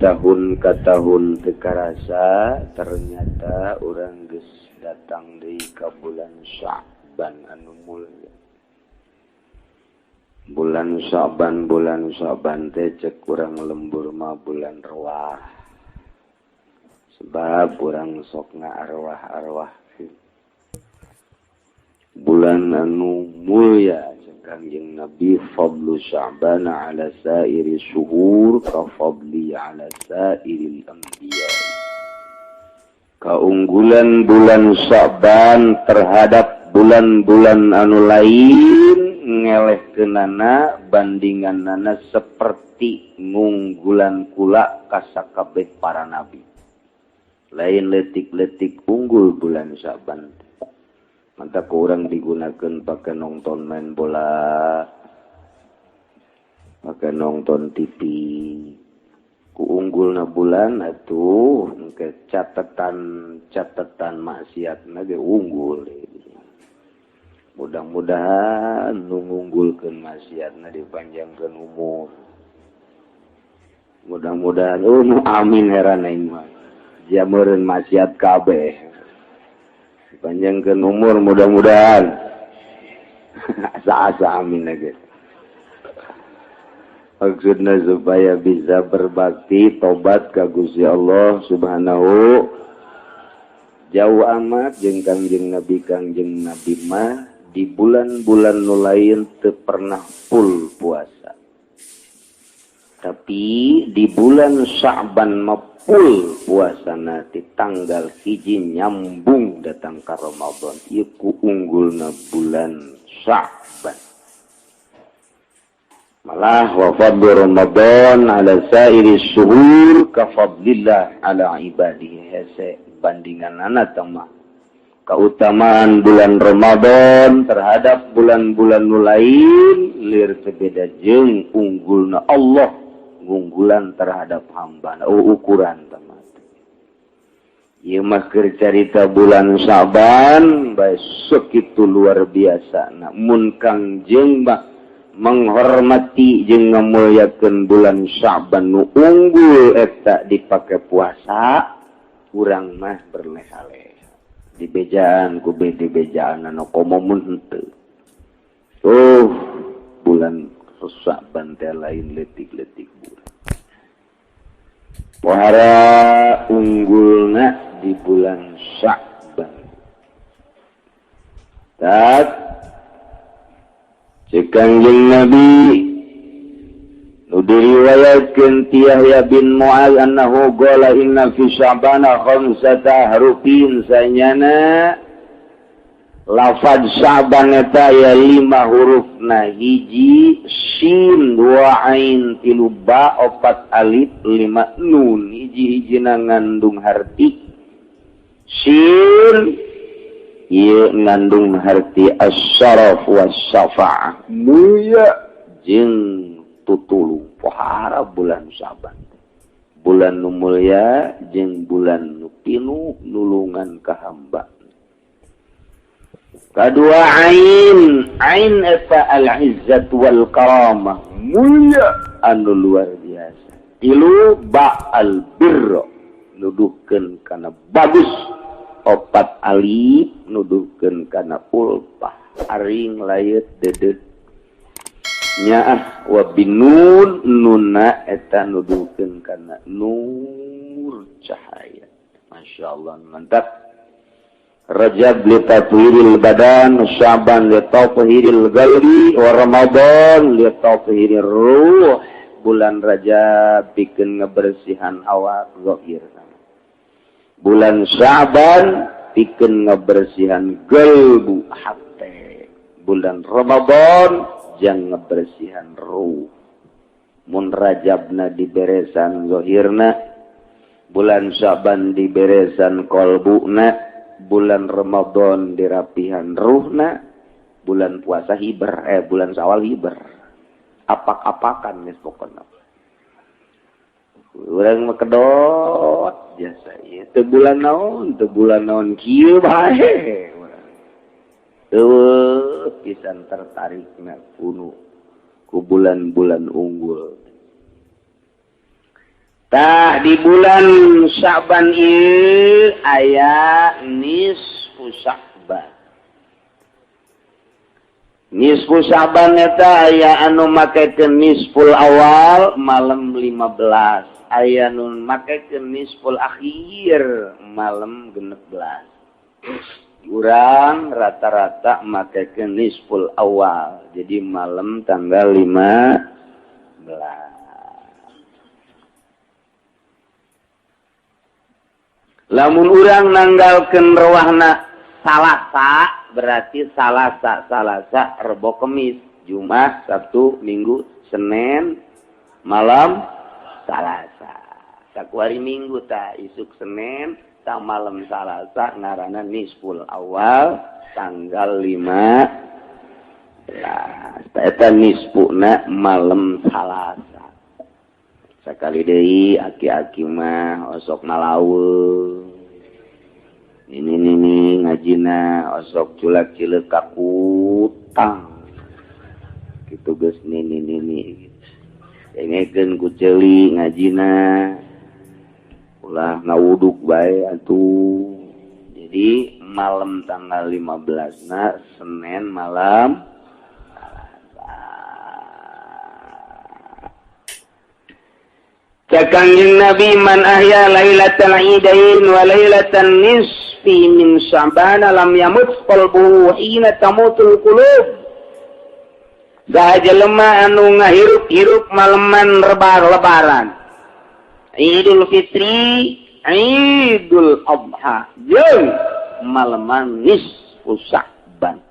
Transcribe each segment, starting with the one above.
Tahun ka tahun teu karasa, ternyata urang geus datang deui ka bulan Sya'ban anu mulia. Bulan Sya'ban, bulan Sya'ban teh cek urang lembur mah bulan ruah, sebab urang sok arwah-arwah. Bulan anu mulia, Kangjeng Nabi, fadlu Sya'ban ala sairi syuhur ka fadli ala sairil anbiya. Keunggulan bulan Sya'ban terhadap bulan-bulan anu lain ngelehkeunana bandinganana seperti ngunggulan kula ka sakabeh para nabi. Lain letik-letik unggul bulan Sya'ban. Mantap kurang digunakan pakai nonton main bola, pakai nonton TV. Ku unggulna bulan atuh ke catatan catatan maksiat ge unggul. Mudah-mudahan nu ngunggulkeun maksiatna dipanjangkeun umur. Mudah-mudahan, oh, nu amin heran aing mah. Jameureun maksiat kabeh. Panjangkeun umur mudah-mudahan. Asa-asa amin aja. Maksudnya supaya bisa berbakti tobat ka Gusti Allah Subhanahu. Jauh amat jeung Kangjeng Nabi. Kangjeng Nabi mah di bulan-bulan nu lain teu pernah full puasa. Tapi di bulan Sya'ban mah full puasa di tanggal 1 nyambung datang ke Ramadan. Ieu ku unggulna bulan Sya'ban. Malah wa fadlu Ramadan ala sairi syuhur ka fadlillah ala ibadihi, hese bandinganana mah keutamaan bulan Ramadan terhadap bulan-bulan nu lain lir teu beda jeung unggulna Allah ngunggulan terhadap hamba. Oh, ukuran teman. Ieu mah keur carita bulan Syaban bae sekitu luar biasa. Nah, mun Kangjeng mah menghormati jeung ngamuliakeun bulan Syaban nu unggul eta dipake puasa, urang mah berleha-leha. Dibejaan ku dibejaan anu komo mun henteu. Oh, bulan Syaban teh lain letik-letik bulan. Pohara unggulna di bulan Sya'ban. Tak cek Kangjeng Nabi nu diriwayatkeun ti Yahya bin Mu'az annahu qala inna fi Sya'bana khamsata harufin, sanyana lafaz Sya'ban eta ya lima hurufna: hiji sin, dua ain, tilu ba, opat alif, lima nun. Hiji-hijina ngandung harti. Sin ieu ngandung harti as-syaraf was-syafa'ah, mulia jeung tutulung. Pohara bulan Syaban, bulan nu mulia jeung bulan nu pinuh nulungan ka hamba. Kedua ain, ain eta al-izzat wal karamah, mulia anu luar biasa. Tilu ba, al birro, nuduhkeun kana bagus. Opat alif nuduhkeun kana ulfah, aring layet dedet nyaah. Wa binun, nuna eta nuduhkeun kana nur, cahaya. Masya Allah, mantap. Rajab li tathhiril badan, Sya'ban li tathhiril qalbi, wa Ramadan li tathhirir ruh. Bulan Rajab bikin ngebersihan awak zahir. Bulan Sya'ban bikin ngebersihan gelbu, hate. Bulan Ramadan jang ngebersihan ruh. Mun Rajabna diberesan zahirna, bulan Sya'ban diberesan kolbuna, bulan Ramadan dirapihan ruhna, bulan puasa hiber, eh, bulan Syawal hiber. Apak-apakan geus pokona. Urang mah kedot biasa ieu teu bulan naon, teu bulan naon, kieu bae. Eueuh pisan tertarikna kuno ku bulan-bulan unggul. Tah, di bulan Sya'ban ieu aya nisfu Sya'ban. Nisfu Sya'ban eta aya anu makekeun nisful awal malam 15, aya nu makekeun nisful akhir malam 16. Urang rata-rata makekeun nisful awal, jadi malam tanggal 15. Lamun urang nanggalkeun rewahna Salasa, berarti Salasa, Salasa, Rebo, Kemis, Jumat, Sabtu, Minggu, Senin, malam Salasa. Sakuari Minggu ta isuk Senin, ta malam Salasa ngaranna nisful awal tanggal 15. Eta nisfuna malam Salasa. Sakali deui aki-aki mah osok ngalaweung. Ini nini ngajina osok culak cileuk kakutang. Kitu geus nini nini. Dengekeun ku ceuli ngajina. Ulah ngawuduk bae atuh. Jadi malam tanggal 15 na Senin malam Kangjeng Nabi, man ahya lailatal idain wa lailatan nisfi min Sya'ban lam yamut qalbuhu hina tamutul qulub. Saha jelema anu ngahirup-hirup maleman lebaran Idul Fitri, Idul Adha jeung maleman nisfu Sya'ban.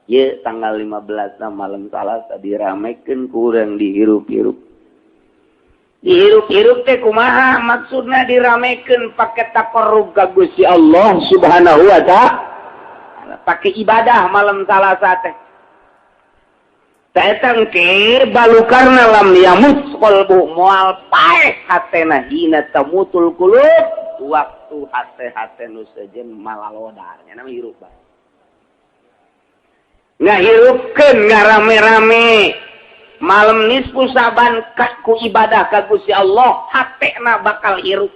Ye tanggal 15 na malam Salasa diramekeun ku urang dihirup-hirup. Dihirup-hirup teh kumaha maksudna diramekeun pake taqarrub ka Gusti Allah Subhanahu wa ta'ala, pake ibadah malam Salasa teh. Ta eta engke balukarna lam yamut qalbu, moal paeh hatena hina tamutul qulub, waktu hate-hate nu sejen malalodar nya nama hirup bae. Ngahirupkeun ngarame-rame malam nisfu Sya'ban ku ibadah ka Gusti Allah, hatena bakal hirup,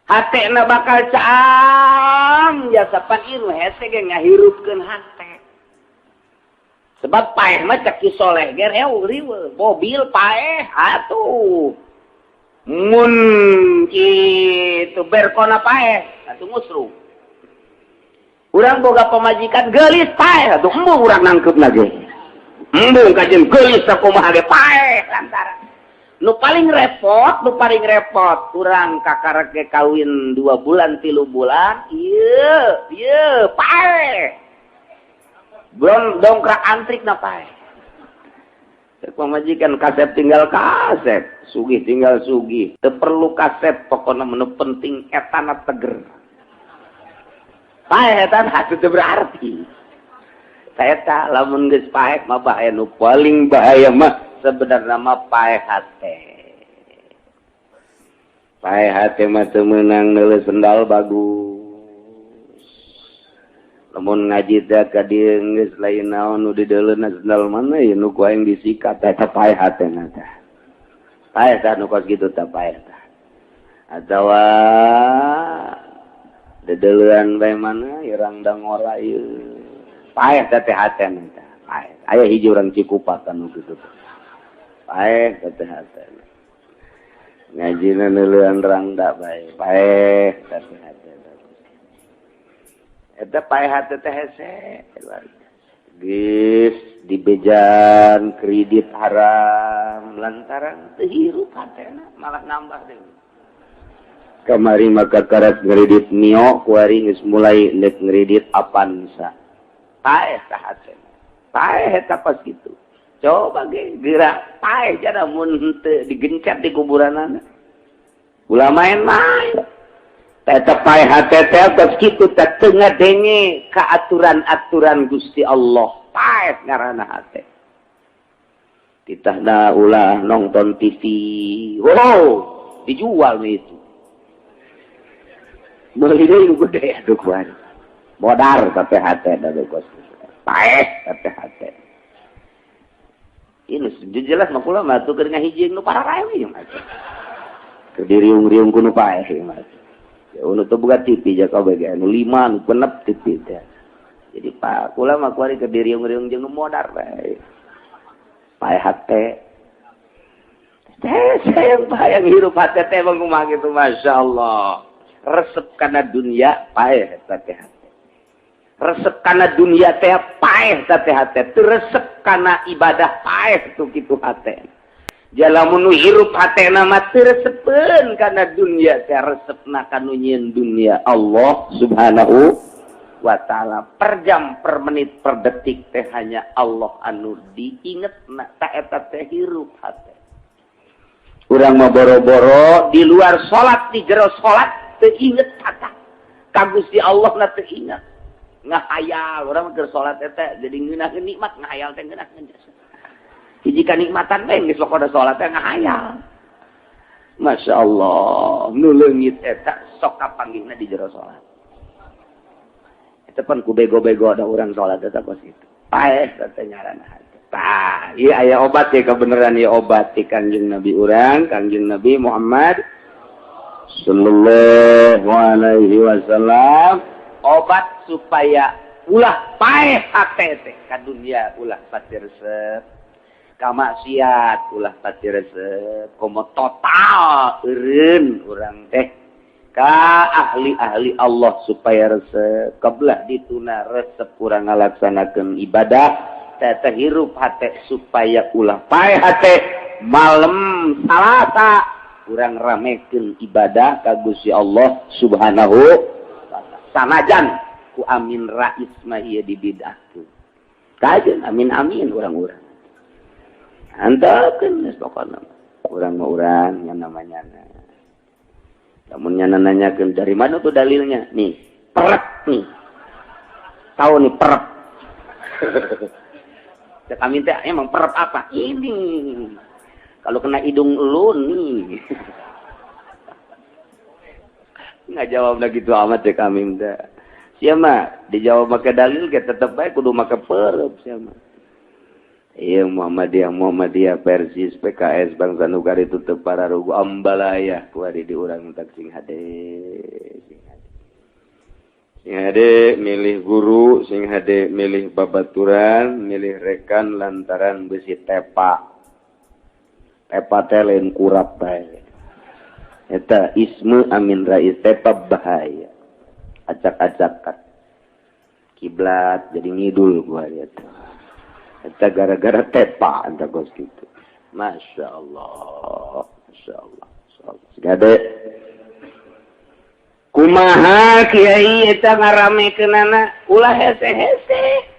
hatena bakal caang jasa pan ieu hese ge ngahirupkeun hate. Sebab paeh mah cek ki soleh ge riweuh, mobil paeh atuh mun kitu berkona paeh atuh musruh. Urang boga pamajikan geulis paeh atuh embung urang nangkeupna ge. Embung kajen geulis sakumaha ge paeh lantaran. Nu paling repot urang kakarek ge kawin 2 bulan 3 bulan, ieu ieu paeh. Belum dongkrak antrik na paeh. Pamajikan kasep tinggal kasep, sugih tinggal sugih. Teu perlu kasep, pokona menu penting etana teger. Paeh etana teu berarti. Eta lamun geus paeh mah bahaya, nu paling bahaya mah sebenarnya mah paeh hate. Paeh hate mah teu meunang neuleus sendal bagus. Lamun ngaji teh ka dieu geus lain naon nu dideuleuna sendal mana ieu nu ku aing disikat, eta paeh hate na teh. Paeh tah nu kos kitu tah paeh tah. Atawa dedeleuan bae mana irang dangora ieu. Paeh teh hate na teh. Paeh. Aya hiji urang Cikupa kan nu kitu. Paeh teh hate. Ngajina neuleuan rangda bae. Paeh teh hate. Eta paeh hate teh hese. Geus dibejan kredit haram lantaran teu hirup hatena malah nambah deui. Kamari maka karat ngredit Mio, kuari geus mulai nek ngredit Avanza. Paeh tah hatena. Paeh eta pas kitu. Coba ge geura paeh jada mun henteu digencet di kuburanana. Ulah main-main. Eta paeh hate teh tos kitu teh teu ngadenge ka aturan-aturan Gusti Allah. Paeh ngaranna hate. Titahna ulah nonton TV. Wow, dijual nih itu. Meuli deui nu gede atuh kuari. Modar tapi hate da kos. Paeh tapi hate. Ini jelas mah kula mah tuh keur ngahiji nu pararae we mah. Keur diriung-riung ku nu paeh mah. Ya nu teu boga TV ja kabeh ge nu 5 nu 6 TV teh. Jadi pak kula mah kuari keur diriung-riung jeung nu modar bae. Paeh hate. Teh sayang bayang hirup hate teh bang kumaha kitu masyaallah. Resep kana dunia paeh eta teh hate. Resep kana dunia teh paeh eta teh hate. Teu resep kana ibadah paeh tuh kitu hate. Jalamun nu hirup hatena mah teu resepeun kana dunia teh resepna ka nu nyieun dunia Allah Subhanahu wa ta'ala. Per jam, per menit, per detik teh hanya Allah anu diingetna ta eta teh hirup hate. Urang mah boro-boro di luar salat di jero salat teu inget kata ka Gusti Allah na teu inget. Ngahayal urang mah keur salat eta jadi ngeunaheun nikmat ngahayal teh ngeunaheun jasa. Hiji kanikmatan bae geus pokona salat teh ngahayal. Masya Allah, nu leungit eta sok kapanggihna di jero salat. Eta pan ku bego-bego ada urang salat eta kos kitu. Paeh teh ngaranna hate. Tah, ieu aya obat ya kebenaran ieu obat ti Kangjeng Nabi urang, Kangjeng Nabi Muhammad sallallahu alaihi wasallam, obat supaya ulah paeh hate teh ka dunia ulah pati resep. Kamaksiat ulah pati resep, komo total eureun urang teh ka ahli-ahli Allah supaya resep, kebelah dituna resep urang ngalaksanakeun ibadah teh teh hirup hate supaya ulah paeh hate malam Salasa urang ramekeun ibadah ka Gusti Allah Subhanahu wa taala. Sanajan ku Amin Rais mah ieu dibid'ahkeun. Kajeun amin-amin urang-urang. Antakeun geus pokona urang mah urang yang namanya. Lamun nya nanyakeun dari mana tuh dalilnya? Nih, perek nih. Tahu nih perek. Cek Amin teh emang perek apa? Ini. Kalau kena hidung lu nih. Nggak jawab lagi tuh amat cek Amin teh. Siapa dijawab make dalil ge tetep bae kudu make perep siapa. Iya Muhammadiyah, Muhammadiyah, Persis, PKS, Bangsa Nugari tutup para rugu ambalaya kuari di urang tak sing hade, sing hade. Sing hade milih guru, sing hade milih babaturan, milih rekan lantaran besi tepa. Tepa teh lain kurap bae. Eta isme Amin Rais tepa bahaya. Acak-acakan. Kiblat jadi ngidul gua lihat. Eta gara-gara tepa eta kos kitu. Masya Allah, Masya Allah, Masya Allah. Segade. Kumaha kiai eta ngaramekeunana ulah hese-hese.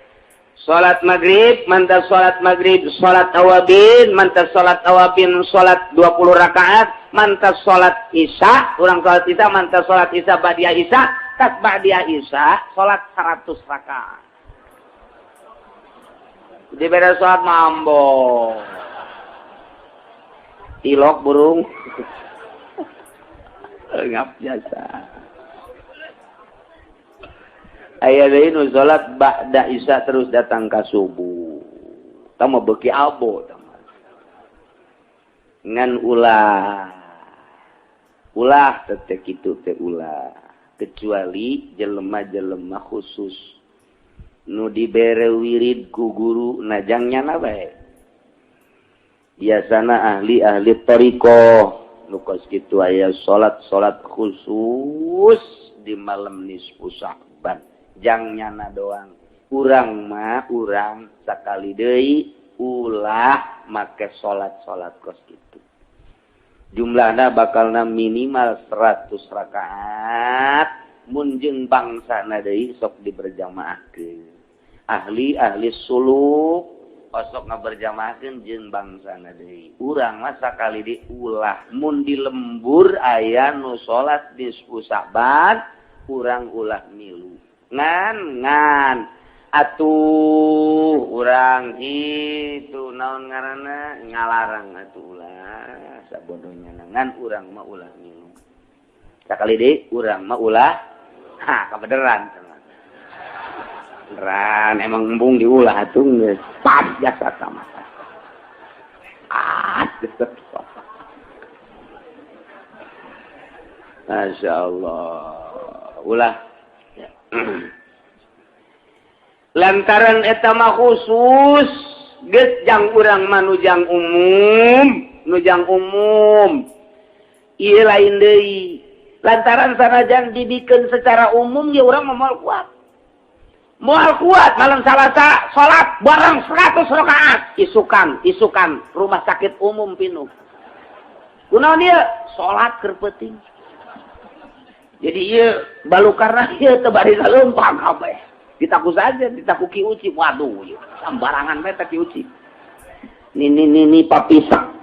Salat maghrib, mantap salat maghrib, salat awabin, mantap salat awabin, salat 20 rakaat, mantap salat isya, urang salat isya, mantap salat isya ba'dia isya, tas ba'dia isya, salat 100 rakaat. Di beda salat mambo. Tilok burung. Ngap jasa. Aya deui nu salat ba'da isya terus datang ka subuh. Tah mah beuki abo tah mah. Ngan ulah. Ulah teh kitu teh ulah. Kecuali jelema-jelema khusus nu dibere wirid ku guru najang nyana bae. Biasana ahli-ahli thariqah nu kos kitu aya salat-salat khusus di malam nisfu Sya'ban. Jang nyana doang. Urang mah urang sakali deui ulah make salat-salat kos kitu. Jumlahna bakalna minimal 100 rakaat mun jeung bangsana deui sok diberjamaahkeun. Ahli-ahli suluk osok ngaberjamaahkeun jeung bangsana deui. Urang mah sakali deui ulah mun di lembur aya nu salat nisfu Sya'ban urang ulah milu. Ngan ngan atuh urang itu naon ngaranna ngalarang atuh ulah sabodohnya ngan urang mah ulah milu. Sakali deui urang mah ulah ha kabeneran. Beneran emang embung diulah atuh geus pas jasa sama. Ah jasa. Masya Allah. Ulah. Ya. Lantaran eta mah khusus geus jang urang mah nujang umum, nujang umum. Ieu lain deui. Lantaran sanajan dibikeun secara umum ya urang mah moal kuat. Moal kuat malam Salasa salat bareng 100 rakaat, isukan, isukan rumah sakit umum pinuh. Kunaon ieu? Salat keur peuting. Jadi ieu balukarna ieu teu bari saleumpang kabeh. Ditaku saja, ditaku Ki Uci. Waduh, ieu sambarangan bae Ki Uci. Nini nini papisak.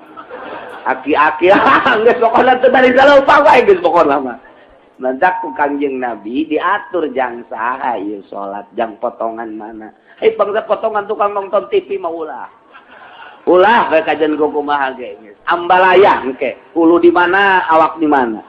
Aki-aki geus pokona teu bari saleumpang wae geus pokona mah. Mantak ku Kangjeng Nabi diatur jang saha ieu salat, jang potongan mana. Eh bangsa potongan tukang nonton TV mah ulah. Ulah bae kajian ku kumaha ge geus. Ambalaya engke, hulu di mana, awak di mana.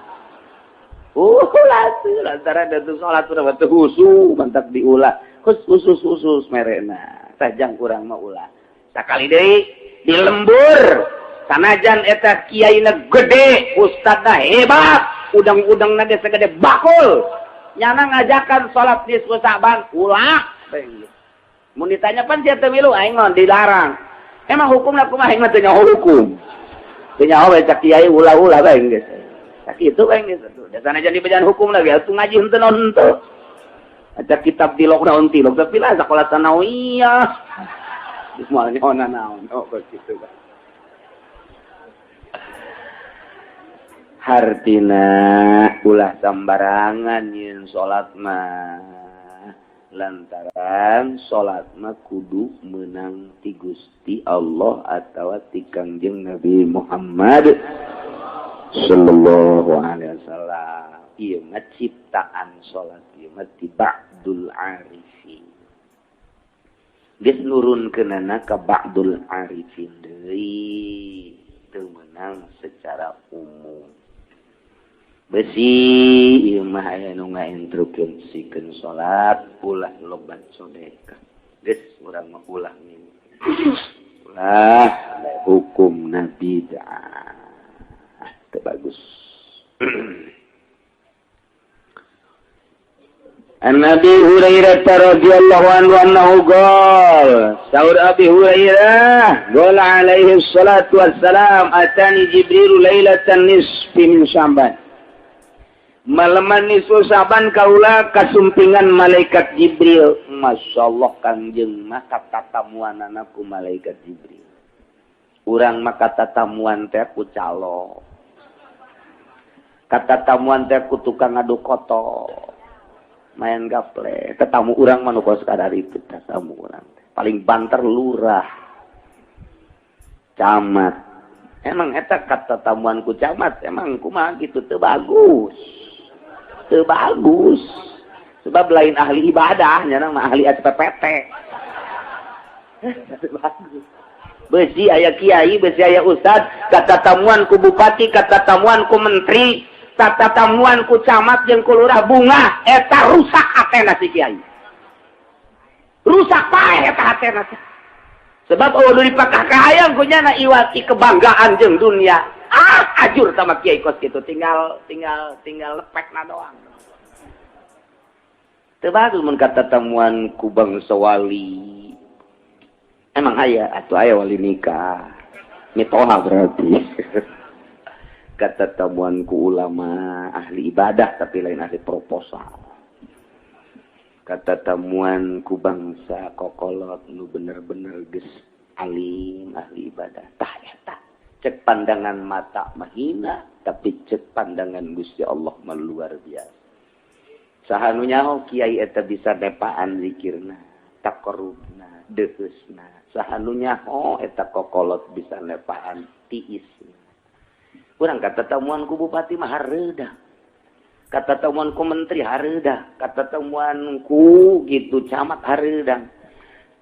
Ulah tuh lantaran da salat urang teu khusyuk mantak diulah. Khusus khusus merena. Sajang kurang mah ulah. Sakali deui di lembur sanajan eta kiaina gede, ustadna hebat, udang-udangna ge segede bakul. Nyana ngajakan salat nisfu Sa'ban, ulah. Mun ditanya pan sia teu milu aing mah dilarang. Emang hukumna kumaha aing mah teu nyaho hukum. Teu nyaho we cak kiai ulah-ulah bae geus. Sakitu bae geus atuh. Da sanajan dibejan hukum lagi atuh ngaji henteu naon henteu. Aja kitab tilok naon tilok tapi lah sekolah sanawiyah. Geus moal nyaho naon oh kitu kan. Hartina ulah sambarangan yen salat mah. Lantaran salat mah kudu meunang ti Gusti Allah atawa ti Kangjeng Nabi Muhammad sallallahu alaihi wasallam. Ieu mah ciptaan salat ieu mah ti ba'dul arifin. Geus nurunkeunana ka ba'dul arifin deui, teu meunang secara umum. Besi ieu mah aya nu ngainstruksikeun salat ulah lobat sedekah. Geus urang mah ulah minum. Ulah hukumna bid'ah. Teu bagus. An Abi Hurairah radhiyallahu anhu annahu qala, saur Abi Hurairah, qala alaihi salatu wassalam, atani Jibril lailatan nisfi min Sya'ban. Malaman nisfu Sya'ban kaula kasumpingan malaikat Jibril. Masyaallah Kangjeng mah katatamuanana ku malaikat Jibril. Urang mah katatamuan teh ku calo. Katatamuan teh ku tukang ngadu koto. Main gaple. Tetamu urang mah nu kos kadar itu tetamu urang teh. Paling banter lurah. Camat. Emang eta katatamuan ku camat emang kumaha kitu teu bagus. Teu bagus. Sebab lain ahli ibadah, nya mah ahli SPPT. Teu bagus. Besi aya kiai, besi aya ustad, katatamuan ku bupati, katatamuan ku menteri, katatamuan ku camat jeung ku lurah bunga, eta rusak hatena si kiai. Rusak paeh eta hatena. Sebab eueuh dipakah kahayang ku nyana iwati kebanggaan jeung dunia. Ah, ajur sama kiai kos kitu, tinggal lepekna doang. Teu bagus mun katatamuan ku bangsa wali. Emang aya atuh aya wali nikah. Mitoha berarti. Katatamuan ku ulama ahli ibadah tapi lain ahli proposal. Katatamuan ku bangsa kokolot nu bener-bener geus alim ahli ibadah. Tah eta cek pandangan mata mahina tapi cek pandangan Gusti Allah mah luar biasa. Saha nu nyaho kiai eta bisa nepaan zikirna, taqarrubna, deuheusna. Saha nu nyaho eta kokolot bisa nepaan tiisna. Urang katatamuan ku bupati mah hareudah. Katatamuan ku menteri hareudah, katatamuan ku gitu camat hareudah.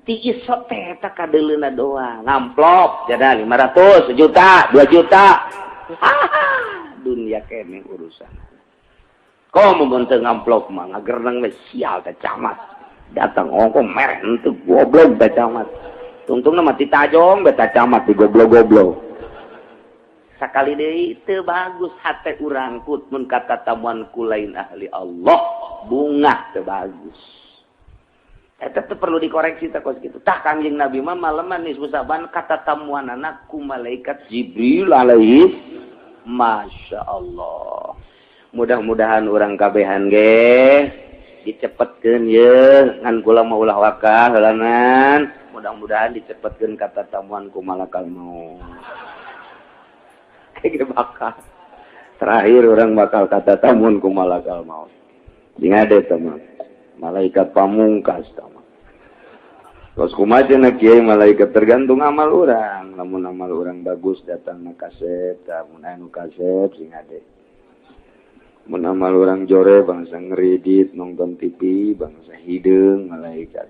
Tiis teh eta kadeuleuna doang, ngamplop jada 500, 1 juta, 2 juta. Dunia kene urusan. Komo mun teu ngamplop mah ngagerneng we sial teh camat. Datang ongko mereh henteu goblok teh camat. Tungtungna mah ditajong beta camat di goblok-goblok. Sakali deui teu bagus hate urang kut mun katatamuan ku lain ahli Allah, bungah teu bagus. Eta teh perlu dikoreksi teh kos kitu. Tah Kangjeng Nabi mah maleman nisfu Sa'ban katatamuanana ku malaikat Jibril alaihi. Masya Allah. Mudah-mudahan urang kabehan ge dicepetkeun ye, ngan kula mah ulah wakah heulanan. Mudah-mudahan dicepetkeun katatamuan ku malakal maut. Kayak bakal terakhir urang bakal katatamuan ku malakal maut. Sing ada teman malaikat pamungkas teman. Terus kumaha cenah kiai malaikat tergantung amal urang. Lamun amal urang bagus datang na kasep, lamun anu kasep sing ade. Mun amal urang jore bangsa ngeridit nonton TV bangsa hideung malaikat.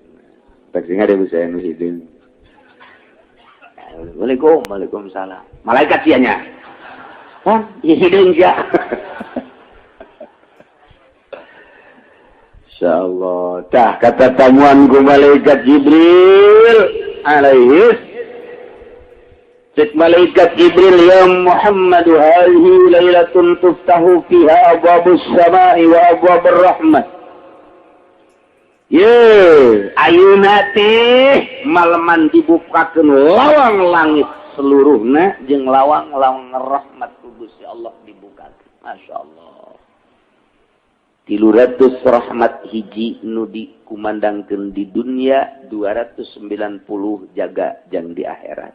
Tak sing ade bisa anu hideung. Assalamualaikum, waalaikumsalam. Malaikat sia nya. Hah, ieu hideung sia. Insyaallah. Tah kata tamuan ku malaikat Jibril alaihi. Cek malaikat Jibril, ya Muhammad, hadhihi lailatun tuftahu fiha abwabus samai wa abwabur rahmah. Ye, ayeuna teh maleman dibukakeun lawang langit seluruhna jeung lawang-lawang rahmat ku Gusti Allah dibukakeun. Masyaallah. 300 rahmat hiji nu dikumandangkeun di dunia, 290 jaga jang di akhirat.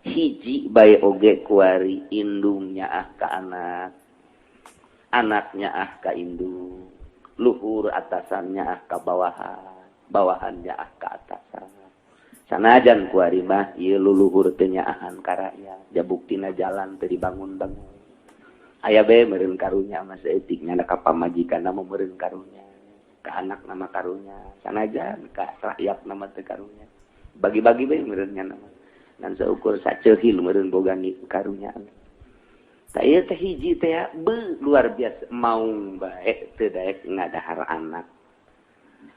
Hiji bae oge kuari indung nyaah ka anak, anak nyaah ka indung, luhur atasan nyaah ka bawahan, bawahan nyaah ka atasan. Sanajan kuari mah ieu luluhur teu nyaahan ka rakyat, jabuktina jalan teu dibangun-bangun. Aya bae meureun karunya mah saeutik nya ka pamajikanna mah meureun karunya, ka anak nama karunya, sanajan ka rakyat nama teu karunya. Bagi-bagi bae meureun nya nama. Ngan saukur saceuhil meureun boga karunya. Tah ieu teh hiji teh be luar biasa maung bae teu daek ngadahar anak.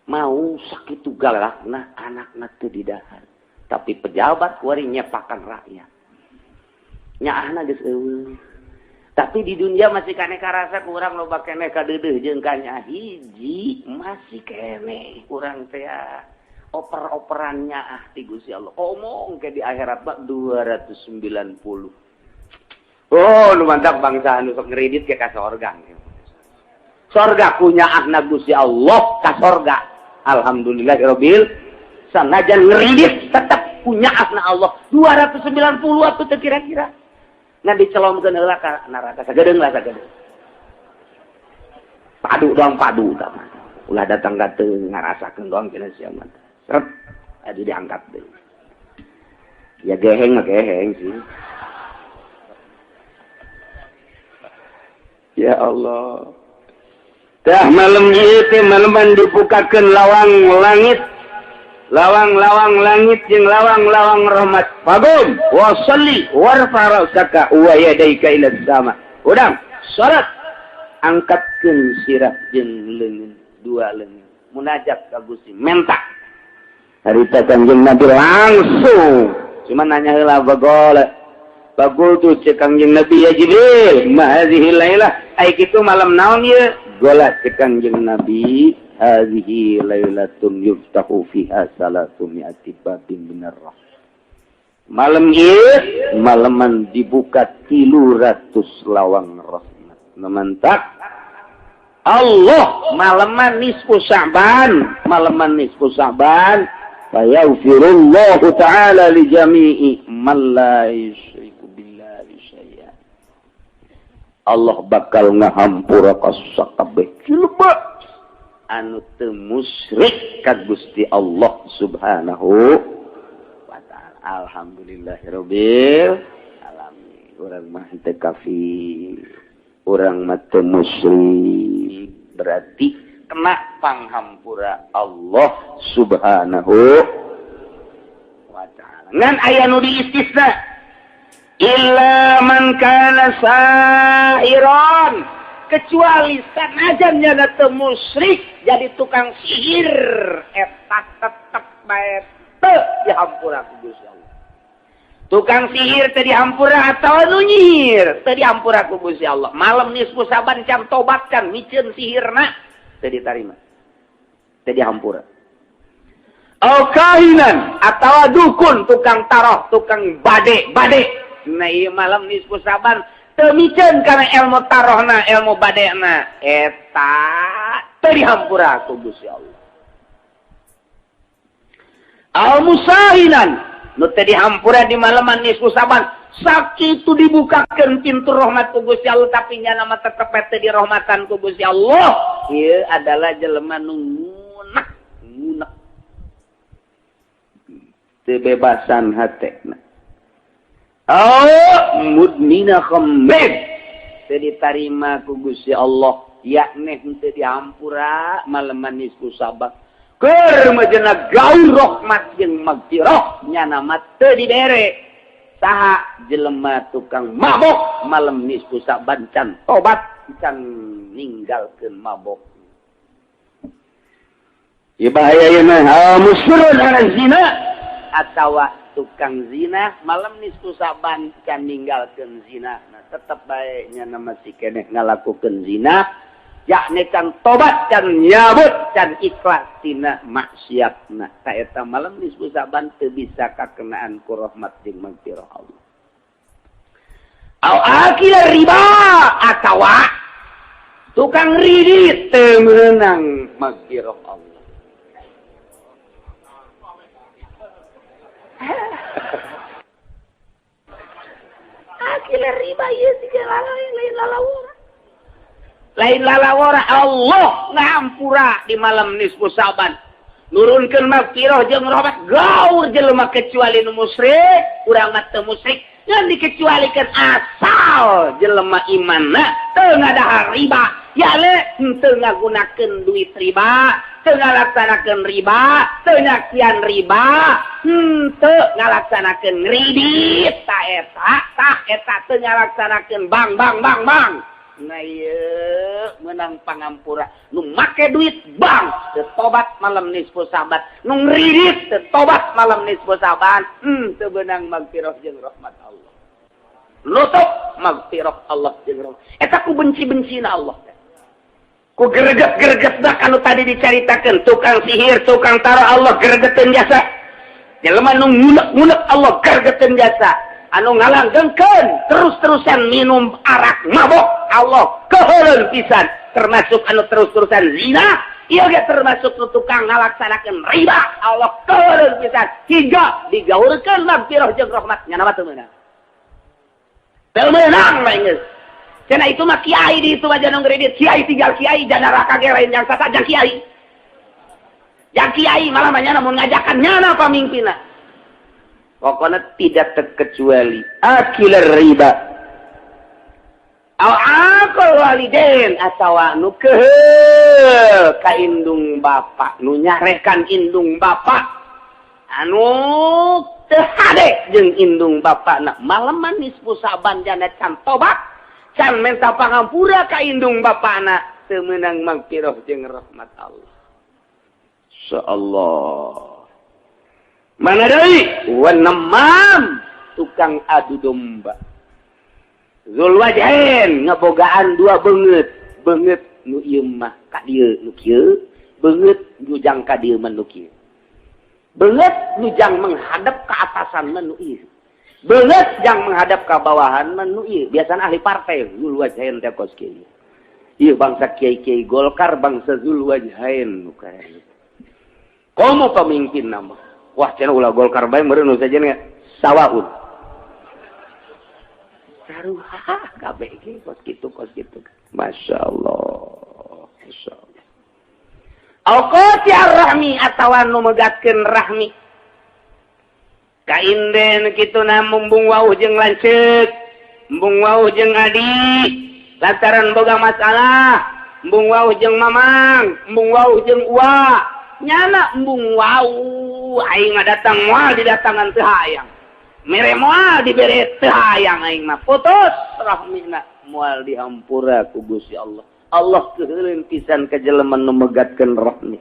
Mau sakitu galakna anakna teu didahar. Tapi pejabat kuari nyepakan rakyat. Nyaahna geus eueuh. Tapi di dunia masih kene karasa kurang loba kene kadeudeuh jeung kanya hiji masih kene kurang teh oper-operannya ah ti Gusti Allah. Omong ke di akhirat mah 290. Oh, nu mantap bangsa anu sok ngeridit ke ka sorga. Sorga punya ahna Gusti Allah ka sorga. Alhamdulillahirabbil sanajan ngeridit tetap punya ahna Allah 290 atuh teh kira-kira. Ngan dicelomkeun heula ka neraka sagedeung lah sagedeung. Padu doang padu tah mah. Ulah datang ka teu ngarasakeun doang cenah sia mah. Seret adu diangkat deui. Ya geheng mah geheng sih. Ya Allah. Tah malam ieu teh maleman dibukakeun lawang langit. Lawang-lawang langit jeung lawang-lawang rahmat. Fagum wa salli warfa ra'saka wa yadayka ila sama. Udang salat angkatkeun sirah jeung leungeun, dua leungeun. Munajat ka Gusti menta. Harita Kangjeng Nabi langsung cuma nanya heula bagol. Bagul tu cek Kangjeng Nabi, ya Jibril, ma hadhihi lailah? Ai kitu malam naon ieu? Gola cek Kangjeng Nabi, hadhihi lailatun yuftahu fiha salatu mi'ati babin minar rahmah. Malam ieu malaman dibuka 300 lawang rahmat. Memantak Allah malaman nisfu Sya'ban, malaman nisfu Sya'ban fayaghfirullahu ta'ala li jami'i man la yusyriku billahi syai'a. Allah bakal ngahampura ka sakabeh jelema anu teu musyrik ka Gusti Allah Subhanahu wa ta'ala. Alhamdulillahirabbil alamin. Urang mah teu kafir, urang mah teu musyrik, berarti kena panghampura Allah Subhanahu wa ta'ala. Ngan aya nu diistisna illa man kana sahiran, kecuali sanajan nyana teu musyrik jadi tukang sihir eta tetep bae teu dihampura ku Gusti Allah. Tukang sihir teu dihampura atau nu nyihir teu dihampura ku Gusti Allah. Malam nisfu Saban can tobat, can miceun sihirna, teu ditarima, teu dihampura. Au kahinan atau dukun, tukang taroh, tukang bade bade. Nah, ieu malam nisfu Saban teu miceun kana ilmu tarohna, ilmu badena, eta teu dihampura ku Gusti Allah. Au musahinan, nu teu dihampura di malaman nisfu Saban, sakitu dibukakeun pintu rahmat ku Gusti Allah, tapi nyana mah tetep teu dirahmatan ku Gusti Allah. Ieu adalah jelema nu ngunek ngunek, teu bebasan hatena. Oh, mudmina khamrin, teu ditarima ku Gusti Allah, yakni teu dihampura malaman nisfu Saban. Keur majena gaul rahmat jeung magfirah, nyana mah teu dibere. Saha? Jelema tukang mabok, malam nisfu Saban can tobat, can ninggalkeun mabok. Ya, bahaya ieu mah. Musirrun ala zina atawa tukang zina, malam nisfu Saban can ninggalkeun zina. Nah, tetep bae nyana masih keneh ngalakukeun zina, yakni can tobat, can nyabut, can ikhlas tina maksiatna. Ta eta malam nisfu Saban teu bisa kakenaan ku rahmat jeung magfirah Allah. Au akila riba atawa tukang ridit, teu meunang magfirah Allah. Akila riba ieu siga lain lalawora, lain lalawora. Allah ngahampura di malam nisfu Saban, nurunkeun magfirah jeung rahmat gaur jelema kecuali nu musyrik. Urang mah teu musyrik, ngan dikecualikeun asal jelema imanna teu ngadahar riba, ya le teu ngagunakeun duit riba, teu ngalaksanakeun riba, teu nyakian riba, henteu ngalaksanakeun kredit. Ta eta, tah eta teu ngalaksanakeun bank bank bank bank. Nah, ieu menang pangampura. Nu make duit bank teu tobat malam nisfu Saban, nu ngridit teu tobat malam nisfu Saban, teu beunang magfirah jeung rahmat Allah. Nutup magfirah Allah jeung rahmat eta ku benci-bencina Allah, ku greget-gregetna. Kanu tadi dicaritakeun, tukang sihir, tukang taruh, Allah gregeteun jasa. Jelema nu ngunek-ngunek, Allah gregeteun jasa. Anu ngalanggengkeun terus-terusan minum arak, mabok, Allah keheuleun pisan. Termasuk anu terus-terusan zina ieu ge, termasuk nu tukang ngalaksanakeun riba, Allah keheuleun pisan hingga digaurkeun magfirah jeung rahmat. Nya nama teu meunang, teu meunang mah geus. Cenah itu mah kiai di itu aja nu ngredit. Kiai tinggal kiai, jangan neraka ge lain yang sasa jang kiai. Jang kiai malah mah nyana mun ngajakan nyana pamimpinna. Pokoknya tidak terkecuali akilar riba. Aw akal waliden atawa nu keheul ka indung bapak, nu nyarekan indung bapak, anu teu hade jeung indung bapakna, malaman nisfu Saban jana can tobat, can minta pangampura ka indung bapakna, teu meunang magfirah jeung rahmat Allah. Insyaallah. Mana deui? Wanemam, tukang adu domba. Zul wajhain, ngebogaan dua beungeut, beungeut nu ieu mah ka dieu nu kieu, beungeut nu jang ka dieu mah nu kieu. Beungeut nu jang menghadap ke atasan mah nu ieu. Beungeut jang menghadap ke bawahan mah nu ieu. Biasana ahli partai zul wajhain teh kos kieu. Ieu bangsa kiai-kiai Golkar, bangsa zul wajhain nu kaya. Komo pemimpin nama. Wah, cenah ulah Golkar bae meureun nu sajen sawaun. Saruha kabeh ge kos kitu, kos kitu. Masya Allah. Masya Allah. Au qati rahmi atawa nu megatkeun rahmi. Kainden kitu na, mumbung wauh jeung lanceuk, embung wauh jeung adi, lantaran boga masalah, embung wauh jeung mamang, embung wauh jeung uwa, nyana embung wauh aing mah datang moal didatangan teu hayang. Mere moal dibere teu hayang, aing mah putus rahmina, moal dihampura ku Gusti Allah. Allah keuheuleun pisan ka jelema nu megatkeun rahmi.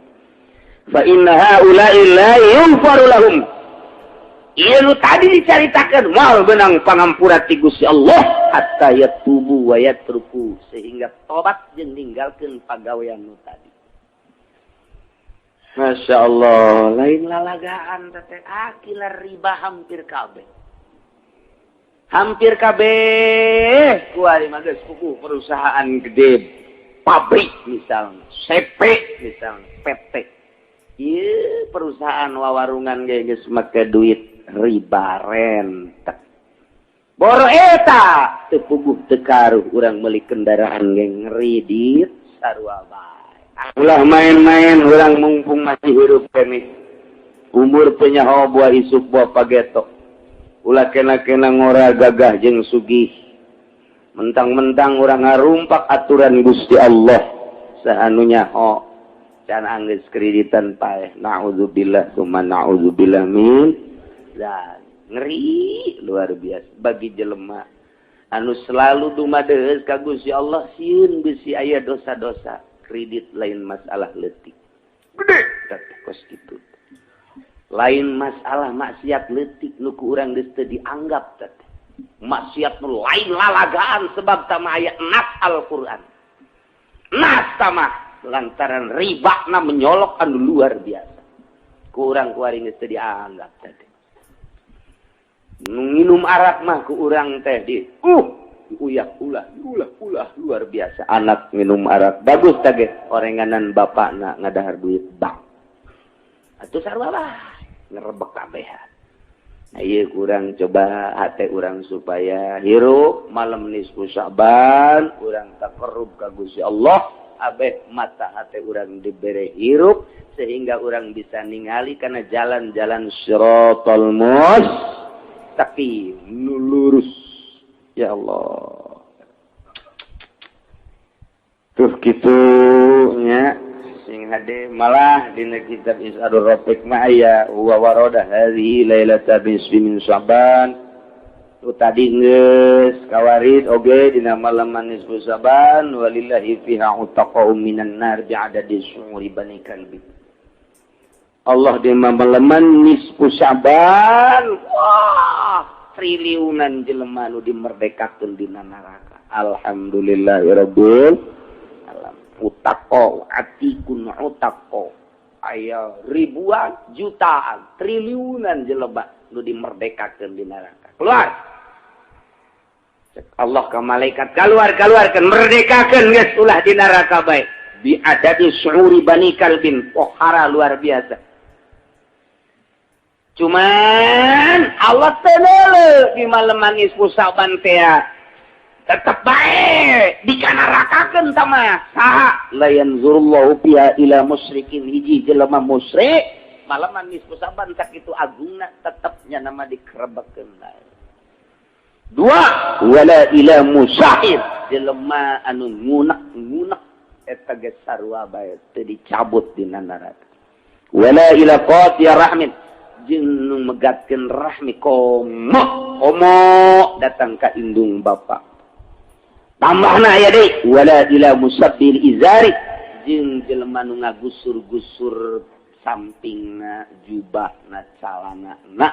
Fa inna haula'i la yughfaru lahum. Ieu nu tadi dicaritakeun moal beunang pangampura ti Gusti Allah hatta yatubu wa yatruku, sehingga tobat jeung ninggalkeun pagawean nu tadi. Masya Allah, lain lalagaan teh akila riba hampir kabeh. Hampir kabeh kuari mah geus puguh perusahaan gede, pabrik misalnya, CP misalnya, PT. Ieu perusahaan wawarungan ge geus make duit riba rentek. Boro eta teu puguh teu karuh urang meuli kendaraan ge ngredit sarua bae. Ulah main-main urang mumpung masih hirup keneh. Umur teu nyaho buah isuk buah pageto. Ulah kena-kena ngora gagah jeung sugih. Mentang-mentang urang ngarumpak aturan Gusti Allah. Saha nu nyaho can anggeus kreditan paeh. Na'udzubillah summa na'udzubillah min dzalik. Ngeri luar biasa bagi jelema anu selalu dumadeus ka Gusti Allah, sieun bisi aya dosa-dosa. Kredit lain masalah leutik. Gede kos kitu. Lain masalah maksiat leutik nu ku urang geus teu dianggap teh. Maksiat nu lain lalagaan sebab tama aya nas Al-Qur'an. Nas tama lantaran ribana menyolok anu luar biasa. Ku urang kuari geus teu dianggap teh. Nu nginum arak mah ku urang teh di uyak ulah ulah ulah luar biasa. Anak minum arak bagus tage orenganan bapakna ngadahar duit bank atuh sarua bae ngerebek kabehan. Nah, ieu kurang coba hate urang supaya hirup malam nisfu Sya'ban urang taqarrub ka Gusti Allah, abeh mata hate urang dibere hirup sehingga urang bisa ningali kana jalan-jalan siratal mustaqim nu lurus. Ya Allah. Tuh kitu nya sing hade malah dina kitab Is'adur Rafiq mah aya wa warada hadhihi lailata nisfi min Sya'ban. Tu tadi geus kawarid oge dina malam nisfu Sya'ban walillahi fiha utaqa'u minan nar bi'adadi syu'uri bani kalbi. Allah di malaman nisfu Sya'ban, wah, triliunan jelema nu dimerdekakeun dina neraka. Alhamdulillahirabbil alamin. Utaqo atikun utaqo. Aya ribuan, jutaan, triliunan jelema nu dimerdekakeun di neraka. Keluar. Cek Allah ka malaikat, keluar keluarkeun, merdekakeun geus ulah di neraka bae. Bi adadi syu'uri bani kalbin, pohara luar biasa. Cuman Allah teu di malam nisfu Sya'ban teh tetep bae dikanarakakeun tama saha la yanzurullahu biha ila musyrikin, hiji jelema musyrik malam nisfu Sya'ban sakitu agungna tetepnya nama dikerebekeun bae. Dua wala ila musahir jelema anu ngunek-ngunek eta geus sarua bae teu dicabut dina neraka. Wala ila qati'ir rahmin jeung nu megatkeun rahmi komo komo datang ka indung bapa. Tambahna aya deui wala ila musabbil izari jeung jelema nu ngagusur-gusur sampingna jubahna calanana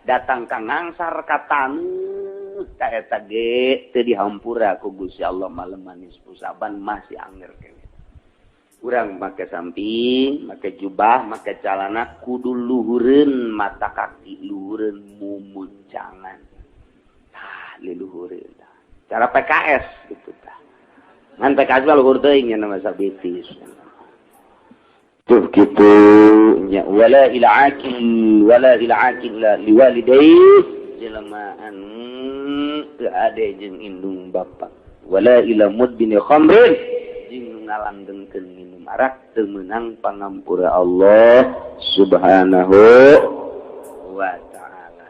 datang ka ngangsar ka taneuh ta eta ge teu dihampura ku Gusti Allah malam nisfu Sya'ban masih anger keneh. Urang make samping, make jubah, make calana kudu luhureun mata kaki, luhureun mumuncangan. Tah, liluhureun. Cara PKS gitu tah. Ngan PKS mah luhur teuing nya nama sabitis. Tuh kitu nya wala ila akil wala ila akil liwalidayhi jelema anu teu ade jeung indung bapa. Wala ila mudbini khamrin jeung ngalanggengkeun minum arak teu meunang pangampura Allah Subhanahu wa ta'ala.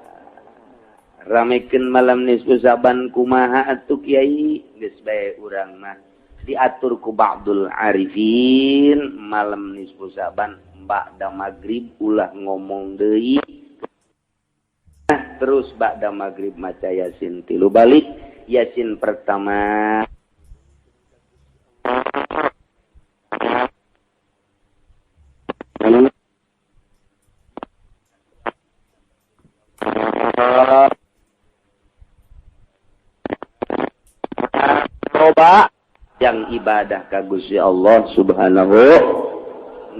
Ramekeun malam nisfu Sya'ban kumaha atuh kiai geus bae urang mah diatur ku ba'dul arifin malam nisfu Sya'ban ba'da magrib ulah ngomong deui. Terus ba'da magrib maca Yasin 3 balik. Yasin pertama Dua yang ibadah ka Gusti Allah Subhanahu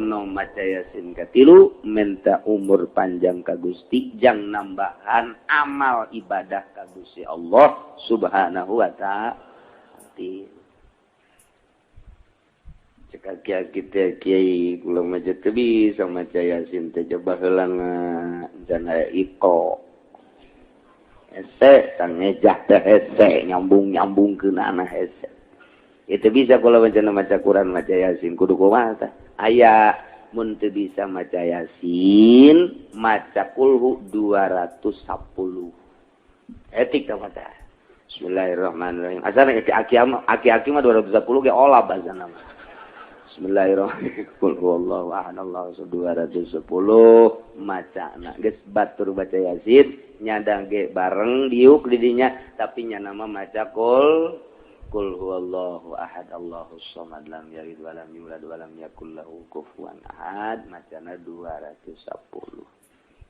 no maca Yasin katilu minta umur panjang ka Gusti jang nambahan amal ibadah ka Gusti Allah Subhanahu wa ta'ala. Cek kiai kiai kula maca teu bisa maca Yasin teh coba heula can aya iko. Hese tang ngejah teh hese nyambung-nyambungkeun anah hese. Itu bisa kula maca maca Quran maca Yasin kudu kumaha tah? Aya mun teu bisa maca Yasin maca kulhu 210. Etik tah maca. Bismillahirrahmanirrahim. Asana aki-aki mah 210 ge olah bahasana mah. Bismillahirrahmanirrahim. Qul huwallahu ahad Allahu 210 macana geus batur baca Yasin nyadang ge bareng diuk di dinya tapi nya nama maca qul huwallahu ahad Allahus samad lam yalid walam yulad walam yakul lahu kufuwan ahad macana 210.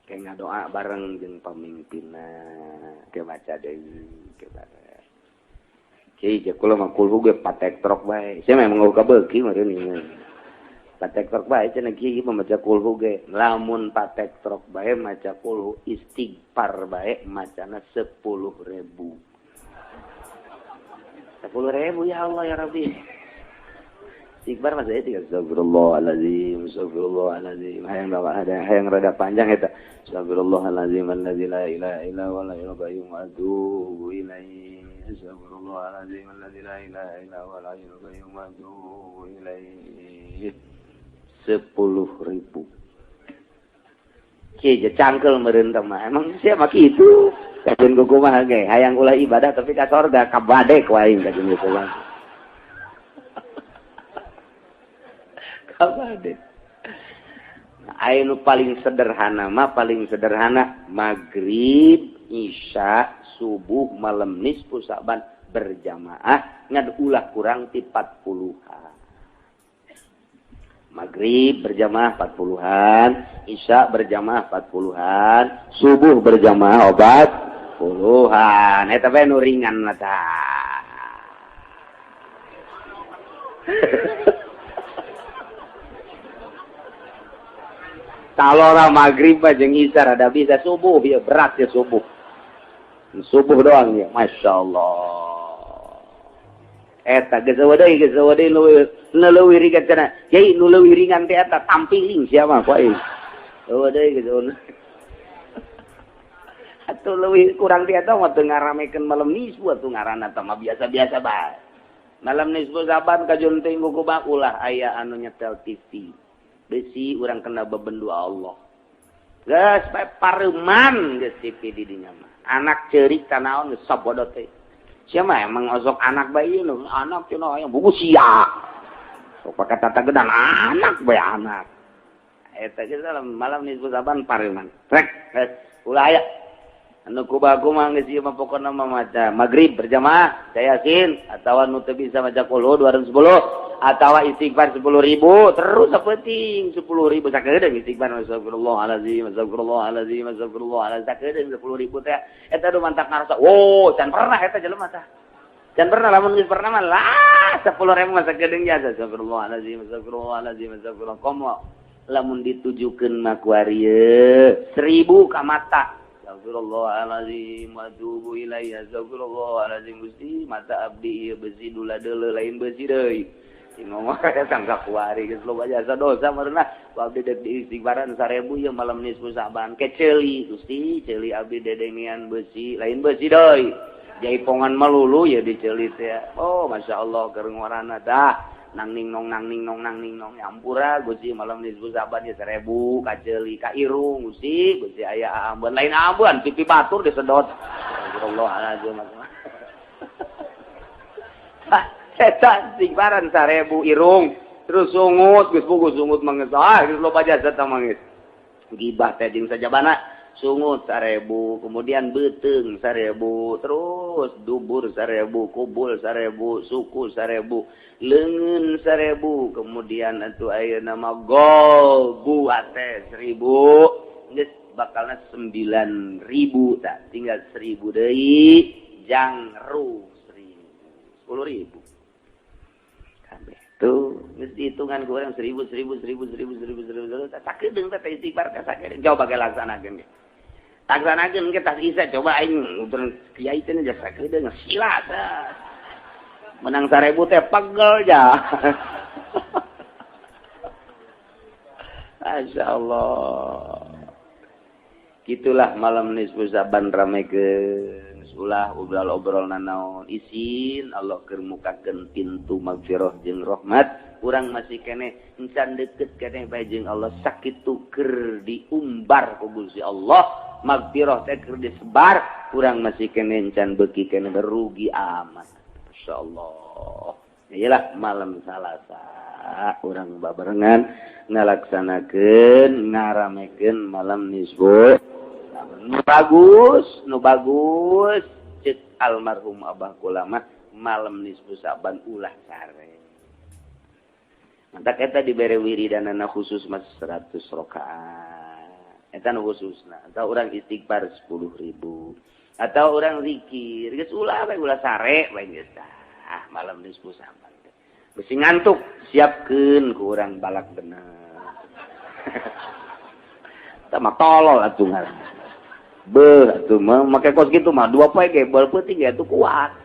Kayak ngadoa bareng jeung pamimpinna ke maca deui ke bareng. Kiai je kula mah kulhu ge patek trok bae. Sia memang eueuh kabeuki meureun ieu. Patek trok bae cenah kiai mah maca kulhu ge. Lamun patek trok bae maca kulhu istighfar bae macana 10.000. 10.000 ya Allah ya Rabbi. Istighfar mah saya tiga astagfirullahalazim, astagfirullahalazim. Hayang ada hayang rada panjang eta. Astagfirullahalazim allazi la ilaha illa huwal hayyul qayyum wa atubu ilaihi. Astagfirullahalazim allazi la ilaha illa huwal hayyul qayyum wa atubu ilaihi. 10.000. Kieu cangkel meureun teh mah. Emang sia mah kitu. Kajeun kumaha ge hayang ulah ibadah tapi ka sorga kabadek wae kajeun kumaha. Kabadek. Aya nu paling sederhana mah paling sederhana maghrib, isya, subuh, malam nisfu Sa'ban berjamaah ngan ulah kurang ti 40-an. Maghrib berjamaah 40-an, isya berjamaah 40-an, subuh berjamaah obat puluhan. Eta bae nu ringan mah tah. Talora maghrib jeung isya rada bisa subuh ya berat ya subuh. Subuh doang ya, Masya Allah. Eta geus deui nu leuwih ringan cenah. Kiai nu leuwih ringan teh eta tampiling sia mah ku aing. Eueuh deui geus. Atuh leuwih kurang ti eta mah teu ngaramekeun malam nisfu atuh ngaranna teh mah biasa-biasa bae. Malam nisfu Saban kajun teh kumaha ulah aya anu nyetel TV. Besi urang kena bebendu Allah. Geus bae pareman geus TV di dinya mah. Anak ceurik tanaon geus sabodo teh. Sia mah emang osok anak bae ieu anak cenah aya buku sia. Sok pake tata gedan anak bae anak. Eta geus malam nisfu Saban pareman. Rek geus ulah aya. Anu kubaku mah geus ieu mah pokona mah maca maghrib berjamaah maca Yasin atawa nu teu bisa maca qul 210 atawa istighfar 10.000 terus sapenting 10.000 sakedeung istighfar astagfirullahalazim astagfirullahalazim astagfirullahalazim sakedeung 10.000 teh eta nu mantak ngarasa wow can pernah eta jelema tah can pernah lamun geus pernah mah lah 10.000 mah sakedeung jasa astagfirullahalazim astagfirullahalazim astagfirullah komo lamun ditujukeun mah ku ari 1.000 ka mata astagfirullahalazim wa atubu ilaihi astagfirullahalazim Gusti mata abdi ieu besi dula deuleu lain besi deui ngomong tangga kuari geus loba jasa dosa meureunah ku abdi deuk diistighfaran 1000 ieu malam nisfu Sa'ban ke ceuli Gusti ceuli abdi dedengean besi lain besi deui jaipongan melulu ya diceuli teh oh masyaallah keur ngorana tah nang ning nong nang ning nong nang ning nong nyampura Gusti malam nisfu Sa'ban ya 1000 ka ceuli ka irung Gusti Gusti aya ambeun lain ambeun pipi batur disedot astagfirullahalazim eta istighfaran 1000 irung terus sungut geus puguh sungut mangeus ah geus loba jasa tah mangeus gibah teh jeung sajabana sungut 1000 kemudian beuteung 1000 terus dubur 1000 kubul 1000 suku 1000 leungeun 1000 kemudian atuh ayeuna mah golbu ate 1000 geus bakalna 9000 tah tinggal 1000 deui jangru 10.000. Kabeh. Tuh, geus dihitungan ku urang 1000 1000 1000 1000 1000 1000 sakedeung teh istighfar teh sakedeung. Coba ge laksanakeun ge. Laksanakeun ge tas isa coba aing utur kiai teh jasa sakedeung sila teh. Menang 1000 teh pegel ja. Masya Allah. Gitulah malam nisfu Syaban ramekeun. Ulah obrol-obrol nanaon isin Allah keur mukakeun pintu magfirah jeung rahmat. Urang masih keneh encan deket keneh bae jeung Allah sakitu keur diumbar ku Gusti Allah. Magfirah teh keur disebar, urang masih keneh encan beuki keneh berugi amat. Insyaallah. Iyalah malam Salasa urang babarengan ngalaksanakeun ngaramekeun malam nisfu. Nu bagus, nu bagus cek almarhum Abah kula mah malam nisfu Sa'ban ulah sare. Mantak eta dibere wiridanana khusus mas 100 rakaat. Eta nu khususna atau urang istighfar 10.000 atau urang zikir geus ulah bae ulah sare bae geus tah malam nisfu Sa'ban. Besi ngantuk siapkeun ku urang balak bener. Tah mah tolol atuh ngaran. Beuh atuh mah make kos kitu mah dua poe ge beul peuting ge atuh kuat.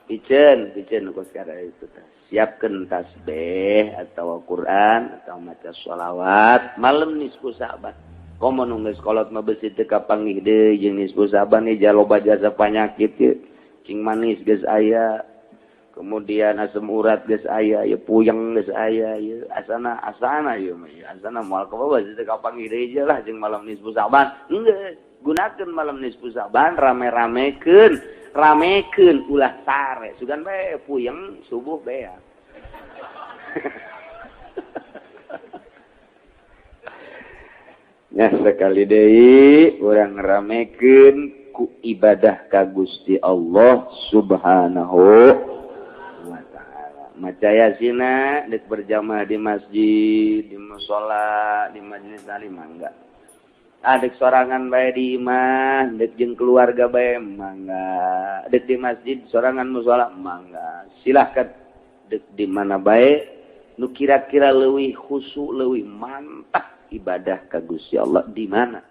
Piceun kos kada itu tah. Siapkeun tasbih atau Quran atau maca sholawat malam nisfu Sa'ban. Komo nu geus kolot mah beusi teu kapanggih deui jeung nisfu Sa'ban ge loba jasa panyakit ye. Cing manis geus aya. Kemudian asam urat geus aya, ye puyeng geus aya, ye asana asana ye mah asana moal kabawa teu kapanggih deui lah jeung malam nisfu Sa'ban. Geus gunakeun malam nisfu Sa'ban rame-ramekeun, ramekeun ulah sare. Sugan bae puyeng subuh beak. Nya sekali deui urang ramekeun ku ibadah ka Gusti Allah Subhanahu wa ta'ala. Maca yasina dek berjamaah di masjid, di musala, di majelis taklim mangga. Adek sorangan bae di imah, dek jeung keluarga bae mangga, dek di masjid sorangan musala mangga. Silahkan dek di mana bae nu kira-kira leuwih khusyuk, leuwih mantap ibadah ka Gusti Allah di mana.